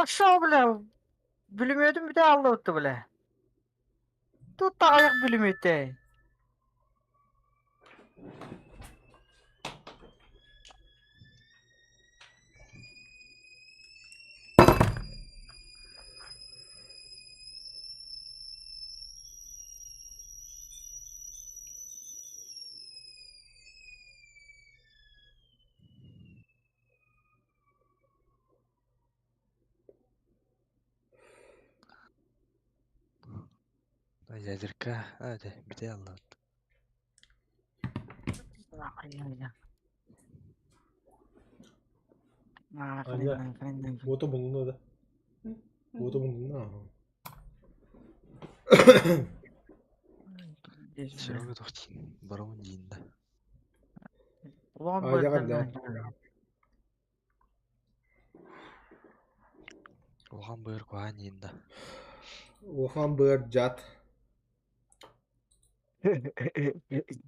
Пошел, бля, бүлүмүөтүн бүтэ аллыбытты, бля. Тут аҕыйах бүлүмүөтэй. Ядерка, а, дьэ, бүтэ аллыбыт. Аня, уота мунна да. Уота мунна. Серега тохтин, барон диин да. Улахан А, дьэ, да. Улахан быар куһаан диин да. Улахан быар дьаат.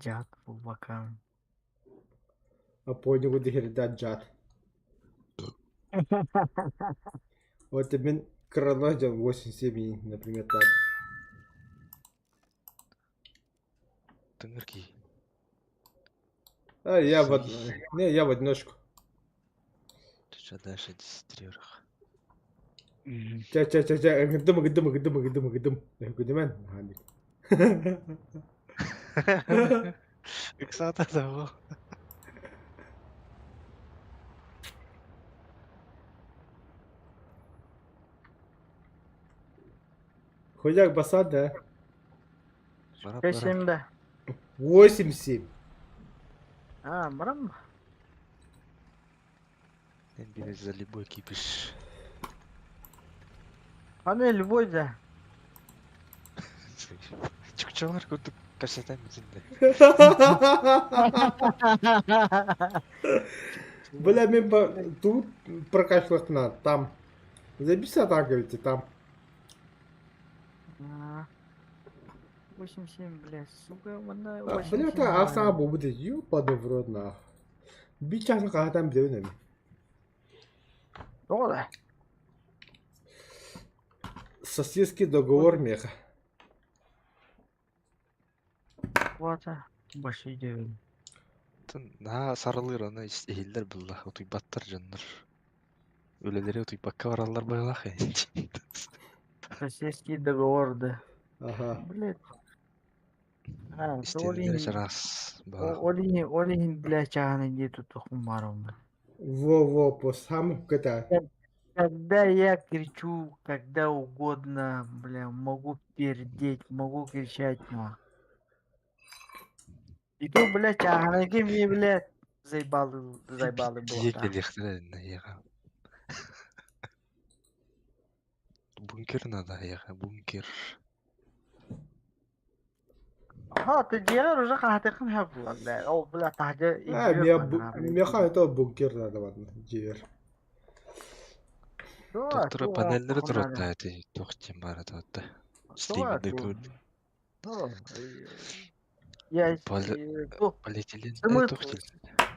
Дьаат булбакаан. Опойнугу дихирдат дьаат. Вот мин крыло дьон 87, например, так. Тыҥыр киһи. А, я в, не, я в одиночку. Ты дальше десятирых. Чэ, чэ, чэ, чэ, ыҥырдым, ыҥырдым, ыҥырдым, ыҥырдым, ыҥырдым. Ыҥырдым, Ыксаата да Хуяк баса, да? Бэсим да. 8-7. А, барам. Били за любой кипиш. Аны любой да. Чукчалар курдук кэпсэтэн бүтүннэ. Бля, мен тут прокачивать надо, там. Забейся так, говорите, там. 8-7, бля, сука, манна Бля, это аса будет, ёбаный в рот нах. Би часын хаһатан билэбин эми. Тоҕо да? Соседский договор меха. Квата баши диэбин. Наһаа сарылыыр аны иһиллэр булла утуйбаттар дьоннор. Үлэлэри утуйбакка бараллар быһыылаах Соседский договор да. Ага. Блядь. А, Истиэнэлэрэ чараас баҕа. Ол иһин, ол иһин, бля, чааһынай дии тутуохпун баарым. Во-во, по самому это. Когда я кричу, когда угодно, бля, могу пердеть, могу кричать, но. И то, блядь, чааһынайга мне, блядь, заебалы, заебалы Тиийэ было. кэлиэхтэрэ эйиэхэ. Бункер надо эйиэхэ, бункер. Ага, ты дьиэҕэр уже хаһаатыаххын сөп буолар, бля. Ол, бля, таһырдьа А, иһийиэх меха это бункер надо, ладно, дьиэр. Доктора панеллэри туруоттаа ити туох диэн баара туотта. Стриминг Я Полиэтилен Сымыт туох диэн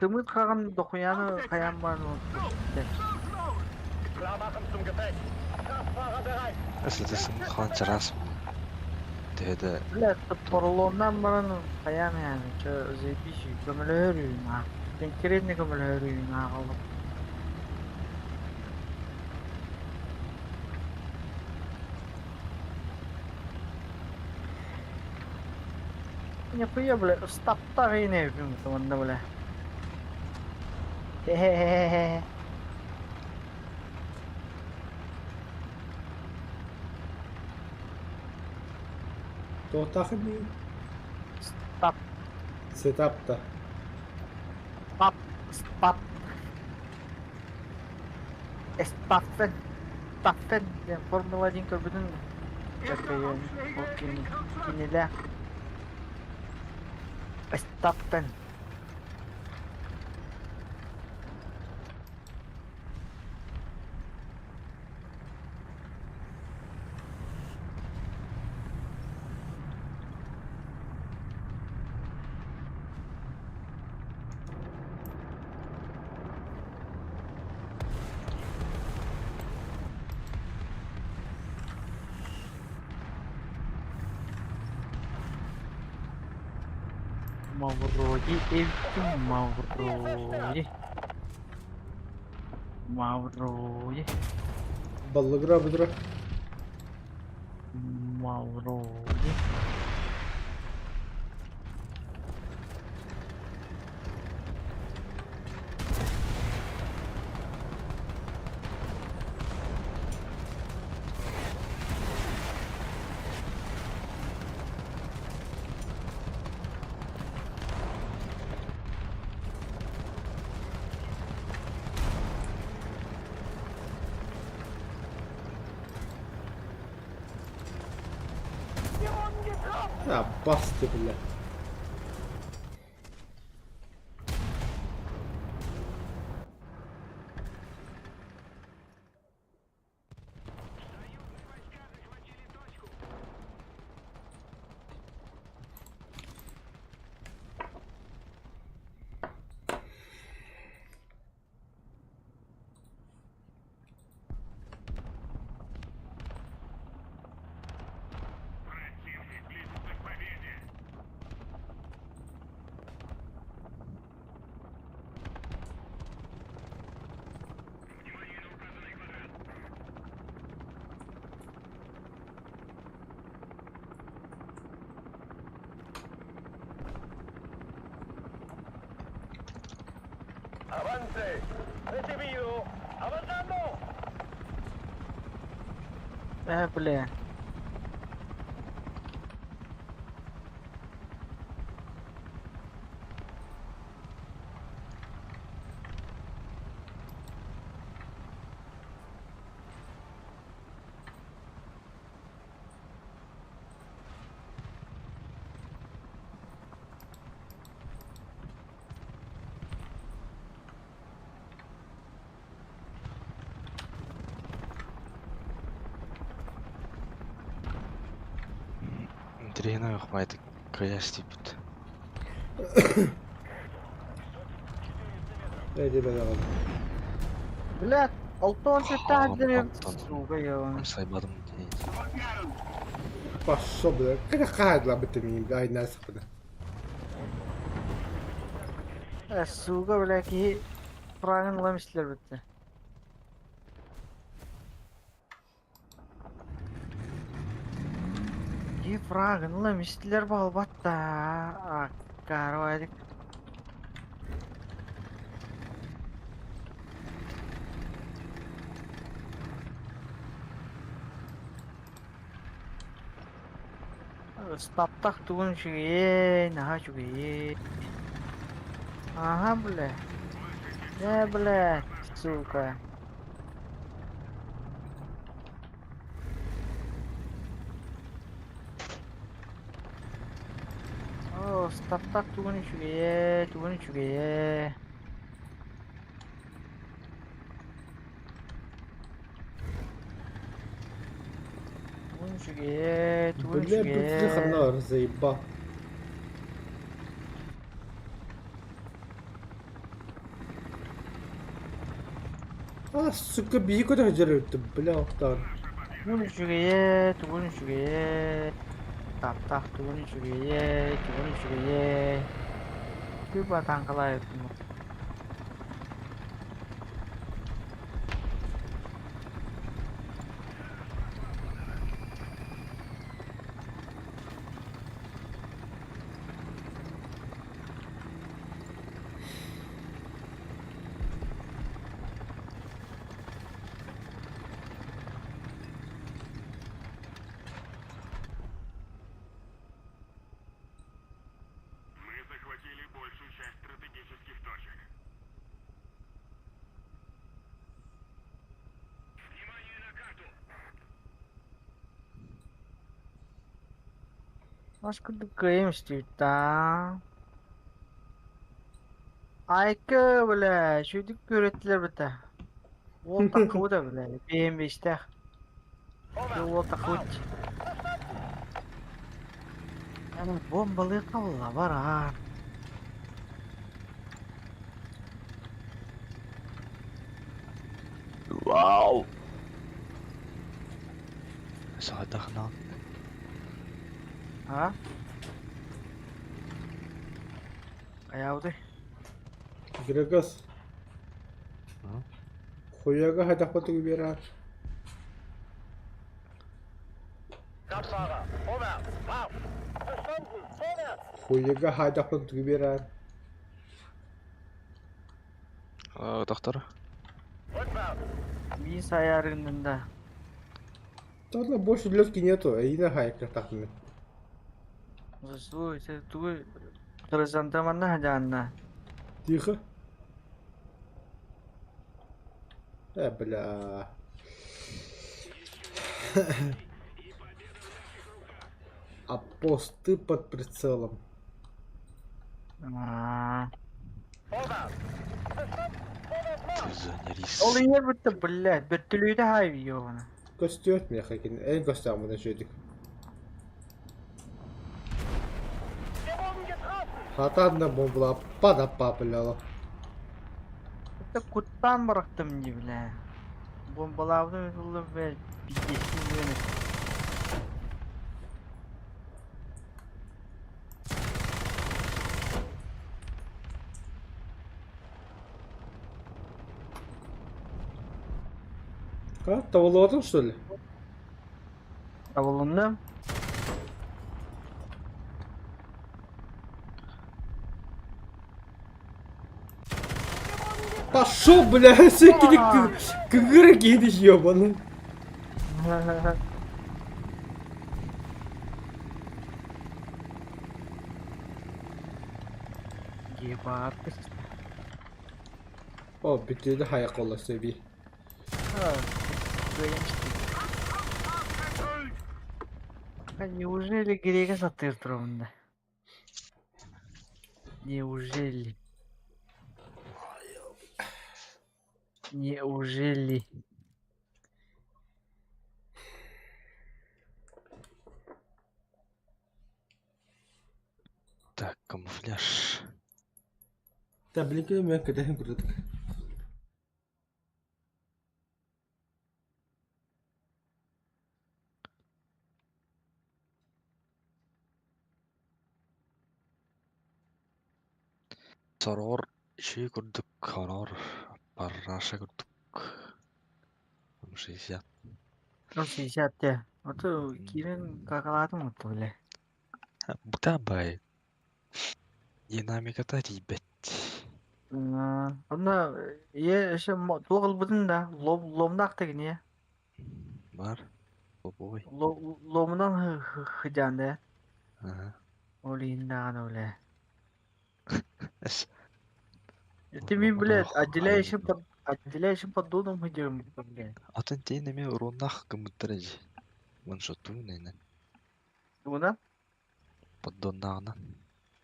сымыт хаҕын дохуйаны хайаан баан Сыты сымыт хаан чараас төһө да Бля, поролоннан баран хайаан яаны чө заебись көмөлөһөр үһүн конкретно көмөлөһөр үһүн ааҕаллар. Нихуя, бля, ыстаптах иинэбиппин манна, бля. Хе-хе-хе-хе. Туохтаахый дии? Стап, Сетапта. пап, спап. Эстаффен. Стаффен диэн Формула-1 көрбүтүн чакайын ол кини кинилээх Эстаффен. Мавроди эбиккин, Мавроди. Мавроди. Баллыгыра быдыра. Мавроди. Ya bastı bile. Ээ, бля. Интэриэһинэй баҕайытык кыайа истибит. Эти бэдэҕин. Бля, 67 Хаҕым аадырым. онтон Сука, ёбаный. амсайбатым дии. Пошел, бля. Когда хайдла бы ты мне, ай, насыпана. Э, сука, бля, киһи фрагын ылам истилэр бүттэ. Киһи фрагын ылам истилэр буолбат да. Аккаары Таптах тугун үчүгэйиэй, наһаа үчүгэйиэй. Аһа, бля. Э, бля, сука. Оо, таптах тугун үчүгэйиэй, тугун үчүгэйиэй. Тугун үчүгэйиэй, тугун Бля, үчүгэйиэй. ханна заеба. А, сука, бии куда ты, бля, уктар. Тугун үчүгэйиэй, тугун үчүгэйиэй. Таптах тугун үчүгэйиэй, тугун үчүгэйиэй. Күп атаҥкалаайбытым. Мы захватили большую часть стратегических точек. Внимание на карту! Бас курдук кыайым истибит Айка, бля, шүдүк көрөттүлэр быта. Уол таххыбыта, бля, BMW-стээх. Уол таххыбыт. Бомбалыы қалла бараар. Вау! Саатахнаан. А? Хайаабытай? Грегас. Хуяга хайдахпытыгы биэрээр. Хуяга хайдахпытыгы биэрээр. Доктор. Мин сайаарыгын да. Тогда больше лёгки нету, а и на хайках так мы. Слушай, тугу хризантеманна хадьаанна. Тихо. Бля. А посты под прицелом. Аа. Ты занялись. Ол ийэ бутта, блядь, бөртөлүөтэ хаай ёбана. Көстүөт миэхэ кини эн көстөөҕүнэ үчүгэйдик. Хатаан да бомбулаппа да папыляло. Это куттаан барахтым дии, бля. Бомбалаабытым ытыллым, бля, пиздецтин диэн. А, табыллыбатыҥ что ли? Табылынным. Пошел, бля, кини кыгыра киһини ебаный. Ебать. О, бүтүнү хайа колла сөби. Неужели грега сатыыр турамында? Неужели? Неужели? Так, камуфляж. Таблики мен кэтэһэн курдук. Сороҕор үчүгэй курдук, хороҕор параша курдук. 60. Ну, 60 те. А то киирэн какалаатым отто бile. Бытаан баайы. Динамиката тиийбэт. Онно ийэ өссө туох ылбытын да ломнаах да киниэ. Бар. Лобовой. Ломунан сыдьаан да. Аха. Ол иһин даҕаны бile. Эс. Ити мин блядь, отделяющим под отделяющим поддоном идем, блядь. Атын тиин эмиэ уруоннаах гыммыттара дии. Ваншотуун эйнэн. Тугунан? Поддоннааҕынан.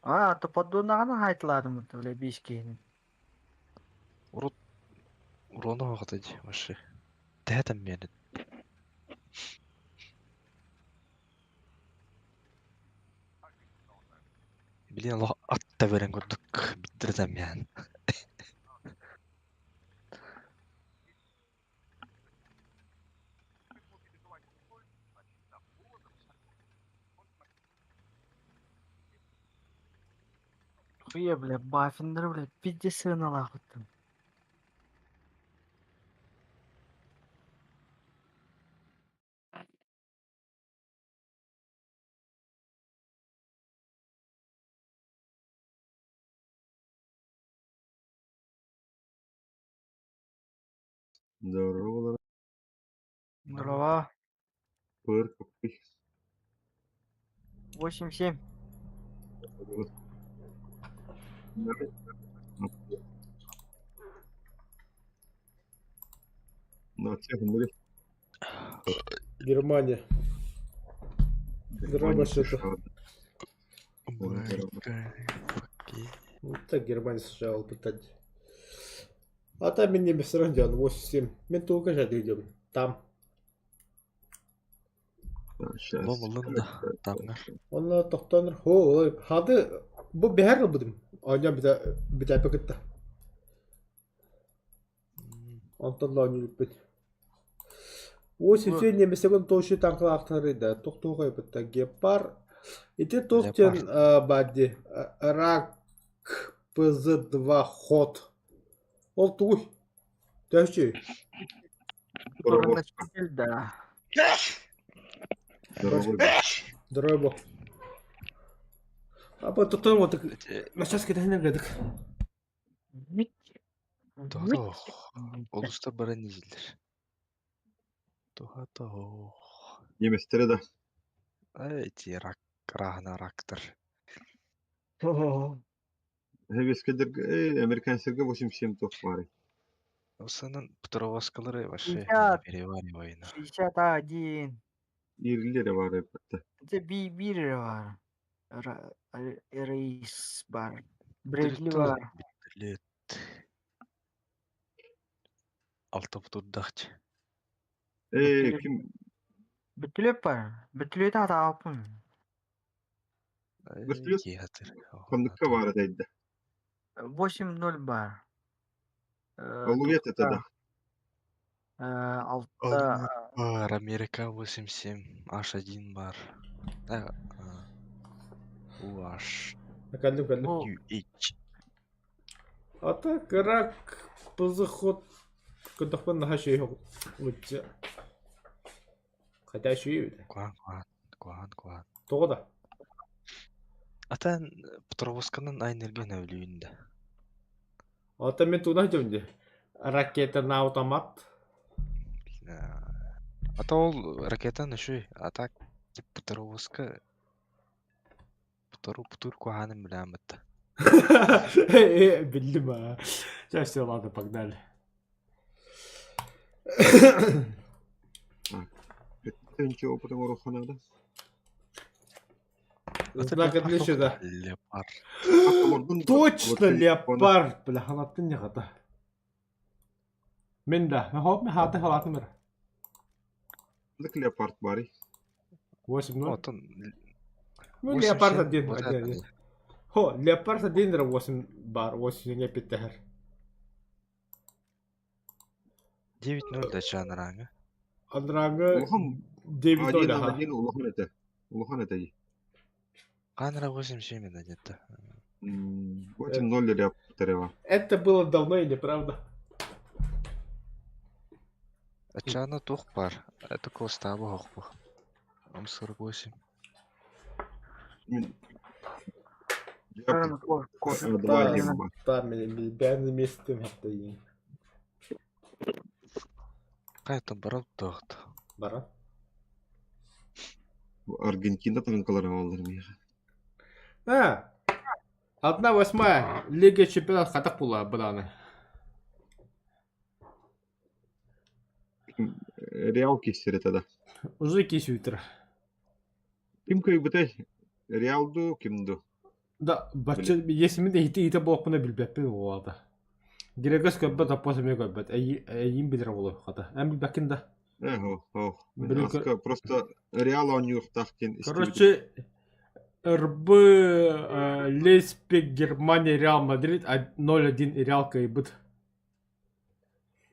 А, то поддоннаҕына хаайтылаатым бile биис киһини. Урут уруона оҕото дии вообще. Тэһэ миэнин. Билин олох ат да берен курдук биттирэтэн миэн. Хуя, бля, баффиннер, бля, пиздец сыаналаахыттан. Здорово, Здорово. ПР какой? 8-7. На всех были. Германия. Здорово, что-то. Ну так Германия США пытать. А там меня без рандион 8-7. Мен туга же идем. Там. Сейчас. Лом да, тамнар. Онно тохтонор хо хады бу бэһэр ылбытым. Оонньоон бүтэ бүтээппэ кытта. Онтон да оонньуубут. 8 немесеген тоши танкалаахтары да тохтууга бытта гепар ити туох диэн баадди рак. ПЗ-2 ход. Ол тугуй? Төһөчүй? Скороноситель, да. Здоровый. Здорово. Апа тотон вот Эти начаас кэтэһинэн кэдик. Тоҕо Олустар баран иһиллэр. Туха тоох. Немецтере да. Эти рак раһына рактар. Хевескедер американецтерге 87 тох баар. Осанан Петровскалары вообще 50. переваривай на. 61. Ирлere баар эбит. Это би бир бар. Рейс бар. Брэдли бар. Лет. Алта турдахч. Э, ким Бүтүлөп бар. Бүтүлөт атааппын. Вертолет ханныкка баар этэ. 8-0 бар. Олует это да. Алта. Бар, Америка 87, H1 бар. Да, UH, Кэллим кэллим. UH. Ата кырак ПЗ ход көрдөхпүн наһаа үчүгэй лучше. Хотя үчүгэй эбит. Куан, куан, куан, куан. Тоҕо да? Атан Петровсканан айнерген өлүүн да. Ата мен тугунан сылдьабын дии. Ракета на автомат. Ата ол ракетан үшүй, а так Петровска Путуру путур куаным билэммит. Биллим аа. Сейчас все, ладно, погнали. Төнчө опытың ороханада. Знак отличия, да. Леопард. Точно леопард, бля, халаттын не хата. Мен да, хоп, мен хаты халатын бар. Леопард бары. 8-0. Отон Ну, леопард один, один, один. Хо, леопард один 8 бар, 8 не питер. 9-0 да чаныраҥа. Андрага Улахан 9-0, один аха. один улахан этэ. Улахан этэ. Ханыра 8-7 да где-то. 8-0 леопард Это было давно или правда? Ачаана туох бар. Это костаба хохпу. М48. Два один бар. Та, мен бәрін местен хатта ең. Кайтан барап тоғыт. Бара. Аргентина танкалары алар миха. А, 1/8 Лига чемпионов хатак була баданы. Реал кисер это да. Уже кис утро. Ким көйбүтэй? Реалду кимду? Да, бачча есимин ихти ите буолпуна билбэппин буолаата. Грегос көрбөт, аппос эмиэ көрбөт. Эйиин билэр буолуо хата. Эн билбэккин да. Эхо, ох. Блин, Аска просто Реал оонньуохтаах диэн истибитим. Короче, РБ Лейпциг, Германия, Реал Мадрид 0-1 Реал кыайбыт.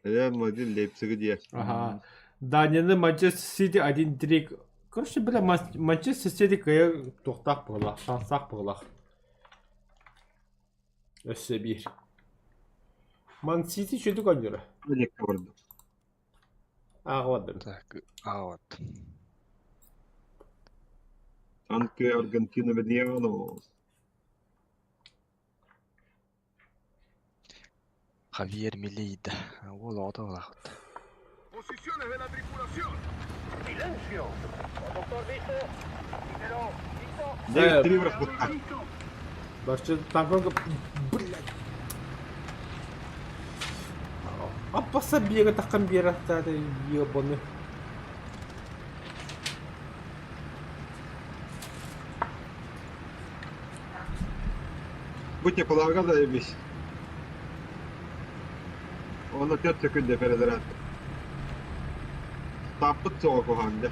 Реал Мадрид Лейпциги диэ. Ага. Данияны Манчестер Сити 1-3. Короче, бля, Манчестер Сити кыайар туохтаах быһыылаах, шансаах быһыылаах. Өссө биир. Ман Сити үчүгэй оонньуура. Диэккэ барда. Ааҕабат Так, а вот. Танки Аргентина Веньяно. Хавьер Милейда. Ол оҕото буолаахыт. Posiciones de la tripulación. Девять три врахпыттар. Бачча танконга... Блядь. Аппаса биэгэ таххан биэрахтаата ебаны. Бу теплага да эбис. Оны 4 секунда перезарядка. Таппыт соҕа куһаанда.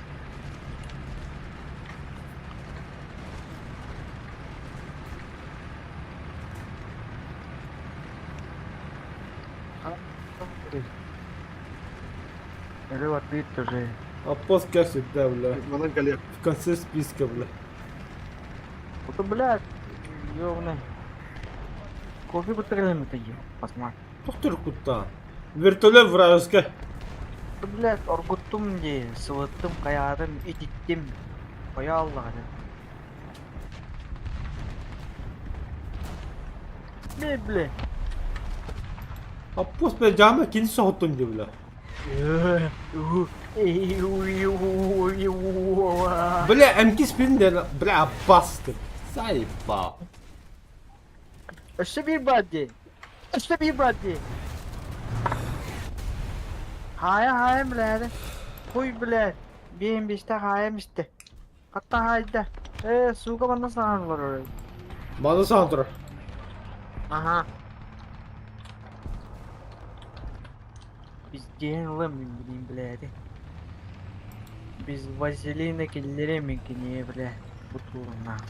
Рыба бит уже. Аппос как всегда, бля. Манан кэлиэх. В конце списка, бля. Вот, блядь, ёбаный. Кофе кытта кэлэммит дии, пацан. Тохтор куттаан. Вертолет вражескай. Блядь, оргуттум дии, сылыттым, хайаатым, ититтим. Хайа аллаҕына. Бля, бля. Аппос бля жаама кини соһуттун дии бля. Бля, эмкис бин ден, бля, аббас деп. Заебал. Өссө биир баар дии. Өссө биир баар дии. Хаайа хаайан билээри. Хуй билээ. Биэм бистэ хаайам истэ. Хатта хаайда. Ээ, сука манна саҥан олорор. Маны саҥан турар. Аха. Биздиэн ылыам мин билиим билээри. Biz Василина киллэриэм мин киниэ билээ. Бутууруннаах.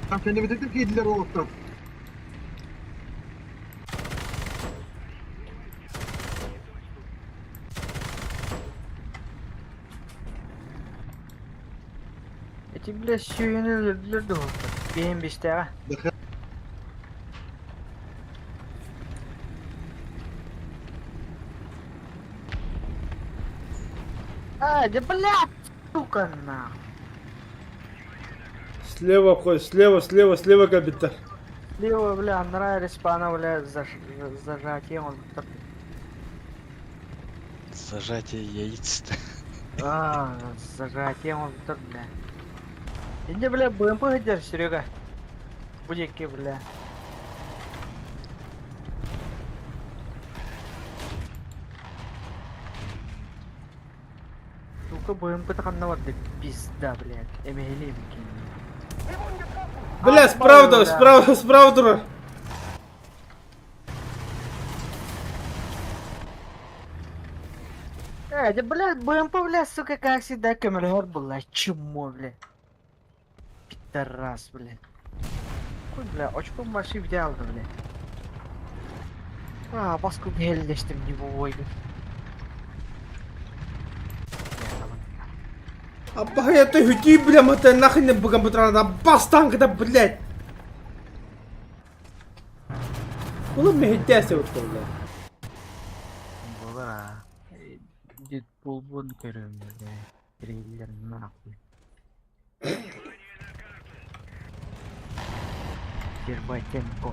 Tam kendimi dedim ki yediler o ottan. Ити бile сүүһүн өлөрдүлэр дуо? Биһин бистэҕэ. А, да блядь, сука нахуй. Слева обходит, слева, слева, слева кабита. Слева, бля, анараа респана, бля, зажатие он Зажатие яиц. А, зажатие он бля. Инде, бля, БМП сылдьар, Серега. Бу диэки, бля. Сука, БМП-то ханна барда, пизда, блядь. Эмэһилиим кииннэ. Бля, справа, справа, справа турар. Э, да, блядь, БМП, бля, сука, как всегда, көмөлөһөр буолла, чмо, бля. Пидорас, бля. Хуй, бля, очком маши взял, бля. А, баску геллештим не бойгун. Аббаһыйата үтүй бля мата нахрен быган бутарана аббас танкыта блядь. Улам мэһэйдээсэ бля. Буолар аа. Дедпулбун көрөм бля. Трейлер нахуй. Щербатенко.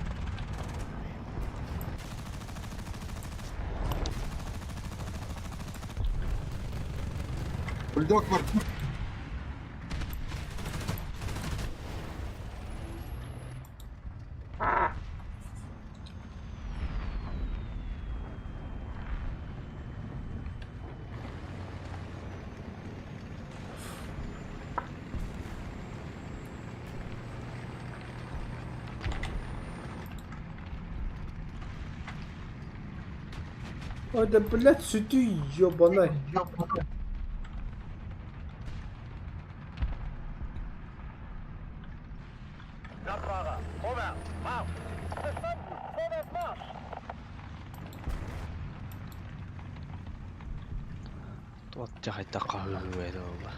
Бульдог var. Ой, да блядь, сүтүй ебаный. Туох дьэ хайдах хаһыыһыы этэ буолла.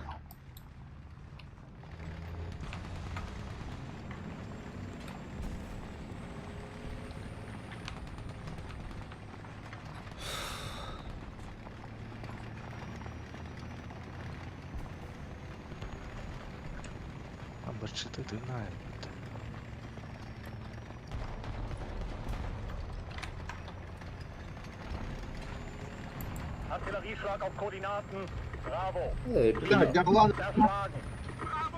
Абырчыты тыына эбит. Эй, Бля, блядь. яглан.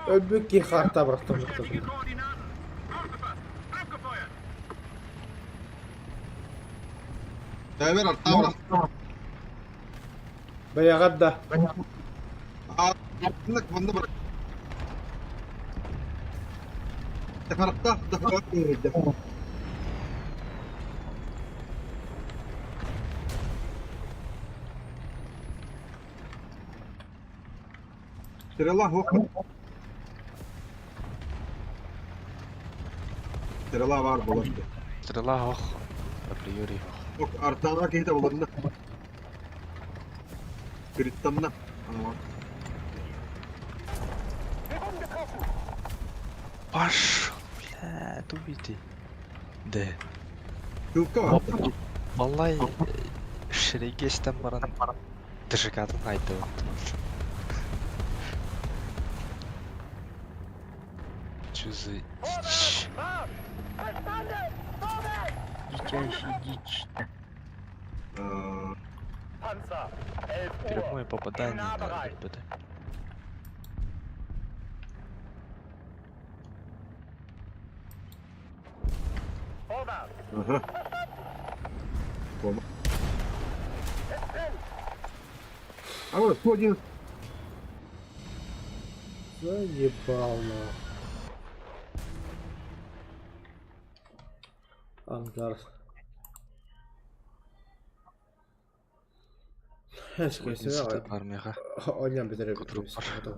Өлбүт киһи хаарта бырахтым. Bestätige Koordinaten. Aufgefasst. Abgefeuert. Ver artta Бэйэҕэр да. Bak. Bunda bırak. Tarafta da Стрела, ох. Стрела баар буолар. Стрела ох. Априори ох. Ок, артаана киһитэ буланна. Криттанна. Пошел, бля, тупите. Да. Тылка бар. Малай шерегестен баран ДЖК-тын айтып. Чё за дичь? Дичайший дичь. Panzer, 11 Uhr. Прямое попадание на РПД. Vorwärts! Ага. А вот 101. Заебал нахуй. Ангар. Институт армияға. Оням бетере Кутуруп битебиз. бар.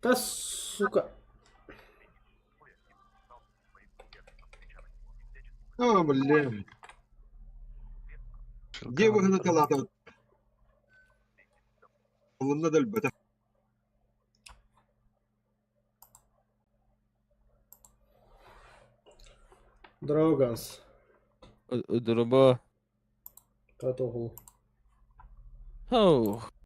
Да сука. А, блин. Где вы на Булунна да өлбөтө. Дроганс. Дроба. Татогул. Оу.